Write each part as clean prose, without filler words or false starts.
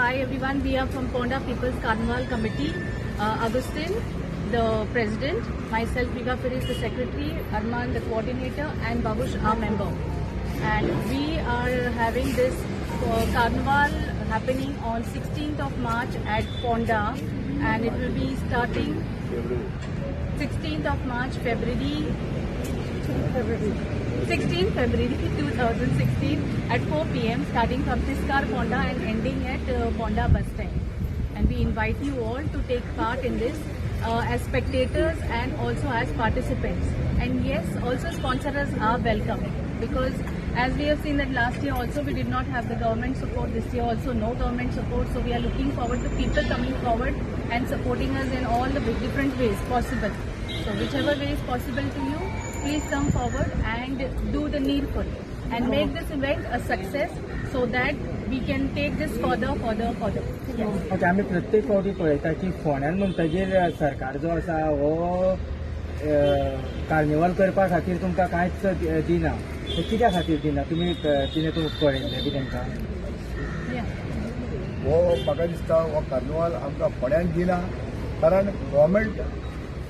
Hi everyone, we are from Ponda People's Carnival Committee. Augustine, the president, myself Viva Firis, the secretary, Arman, the coordinator, and Babush, our member. And we are having this carnival happening on 16th of March at Ponda, and it will be starting 16th of March, February 16 February 2016 at 4 p.m. starting from Tiskar Ponda and ending at Ponda bus stand. And we invite you all to take part in this as spectators and also as participants. And yes, also sponsors are welcome, because as we have seen that last year also we did not have the government support, this year also no government support. So we are looking forward to people coming forward and supporting us in all the different ways possible. So whichever way is possible to you, please come forward and do the needful and make this event a success so that we can take this further, further, further. Yes. Okay, आमी प्रत्येक फावटी पळयता की फोंड्यान म्हणटगीर सरकार जो आसा हो कार्निवल करपा खातीर तुमकां कांयच दिना. ते कित्या खातीर दिना, तुमी कितें तुमकां कळयल्लें बी तांकां? Yeah. हो, म्हाका दिसता हो कार्निवाल आमकां फोंड्यान दिना, कारण गव्हर्मेंट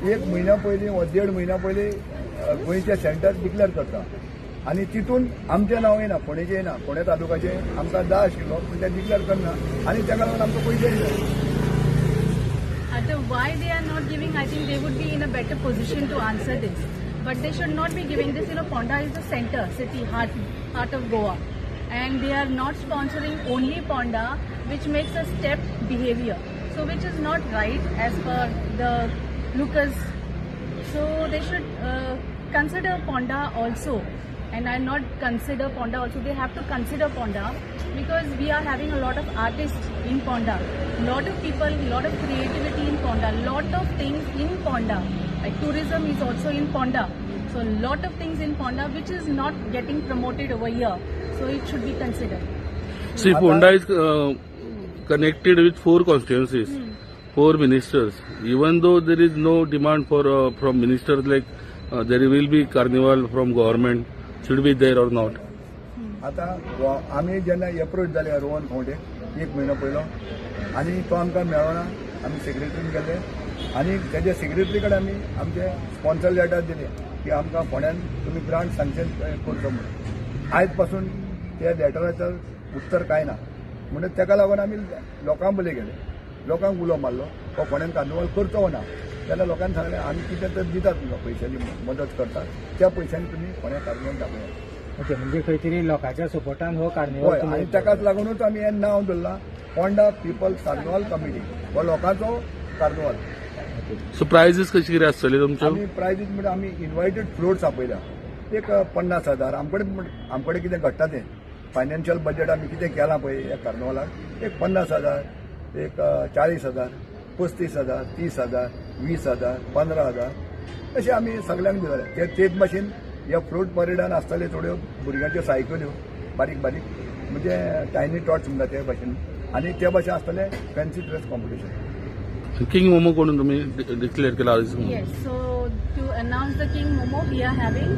एक म्हयन्या पयलीं वा देड म्हयन्या पयलीं गोंयचें सेंटर डिक्लेअर करता आनी तितून आमचें नांव येना, फोंडेचें येना. फोंडें तालुकाचें आमकां जाय आशिल्लो, पूण तें डिक्लेअर करना आनी ताका लागून आमकां पयशे येना. So why they are not giving, I think they would be in a better position to answer this. But they should not be giving this. Ponda is the center, city, heart of Goa. And they are not sponsoring only Ponda, which makes a step behavior. So which is not right as per the Lucas. So they should consider Ponda also. And I not consider Ponda also. They have to consider Ponda because we are having a lot of artists in Ponda, lot of people, lot of creativity in Ponda, lot of things in Ponda. Like tourism is also in Ponda. So lot of things in Ponda which is not getting promoted over here. So it should be considered. See, Ponda is connected with four constituencies, four ministers. Even though there is no demand for from ministers, like there will be carnival from government, should be there or not? आता आमी जेन्ना approach जाले रोहन खंवटे एक म्हयनो पयलो आनी तो आमकां मेळना, आमी सेक्रेटरीन गेले आनी तेज्या सेक्रेटरी कडेन आमी आमचे स्पॉन्सर लेटर दिले की आमकां फोंड्यान तुमी ग्रांट सँक्शन करचो म्हणून. आयज पासून त्या लेटराचेर उत्तर कांय ना. म्हणून तेका लागून आमी लोकां बले गेले, लोकांक उलो मारलो, हो फोंड्यान कार्निवाल करचो ना जाल्यार लोकांनी सांगलें, आमी कितें तर दितात तुमकां, पयशांनी मदत करतात, त्या पयशांनी तुमी फोंड्या कार्निवाल दाखयात. ओके, म्हणजे खंय तरी लोकांच्या सपोर्टान हो कार्निवल हय, आनी ताकाच लागूनच आमी हें नांव दवरलां पोंडा पिपल्स कार्निवाल कमिटी. हो लोकांचो कार्निवाल. सो प्रायझीस कशी कितें आसतली तुमच्यो? आमी प्रायजीस म्हणजे आमी इन्वायटेड फ्लोट्स आपयल्या, एक 50,000. आमकडे कितें घडटा तें फायनान्शियल बजेट आमी कितें केलां पळय ह्या कार्निवालाक, एक 50,000, एक 40,000, 35,000, 30,000, 20,000, 15,000 अशें आमी सगल्यांक दितले. ते तेच भाशेन ह्या फ्लोट परेडान आसतले थोड्यो भुरग्यांच्यो सायकल्यो बारीक बारीक, म्हणजे टायनी टॉट्स म्हणटा ते भाशेन, आनी ते भाशेन आसतले fancy dress competition. King momo कोण तुमी डिक्लेअर केला? Yes, so to announce the King Momo, we are having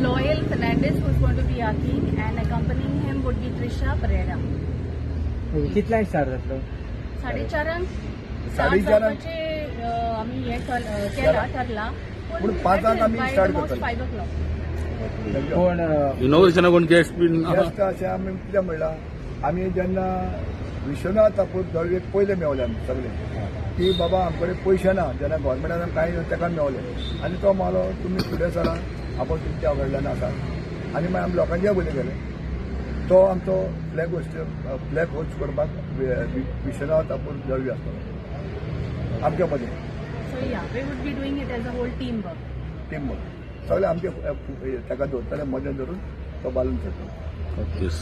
Loyal Fernandez, who is going to be our king, and accompanying him would be Trisha Pereira. कितल्यांक start जातलो? साडेचारांक. साडेचारांक. जावपाचे आमी हें केला ठरला. पूण पांचांक आमी start करतले. 5 o'clock. कोण इनॉग्रेशना कोण गेस्ट बीन आहा? गेस्ट अशें आमी कितें म्हणलां, आमी जेन्ना विश्वनाथ अपूर दळवेक पयले मेवले आमी सगळे की बाबा आमकडे पयशे ना, जेन्ना गव्हर्मेंटान कांय ताका मेवले आनी तो मालो तुमी फुडें सरा, आपूण तुमच्या कडल्यान आसा. आनी मागीर आमी लोकांच्या वयले गेले, तो आमचो फ्लॅग होस्ट करपाक विश्वनाथ अपूर दळवी आसतलो आमच्या मदें. So yeah, we would be doing it as a whole team work. Team work, सगळे आमचे ताका दवरतले, मदें धरून तो बालून सोडटलो. Yes.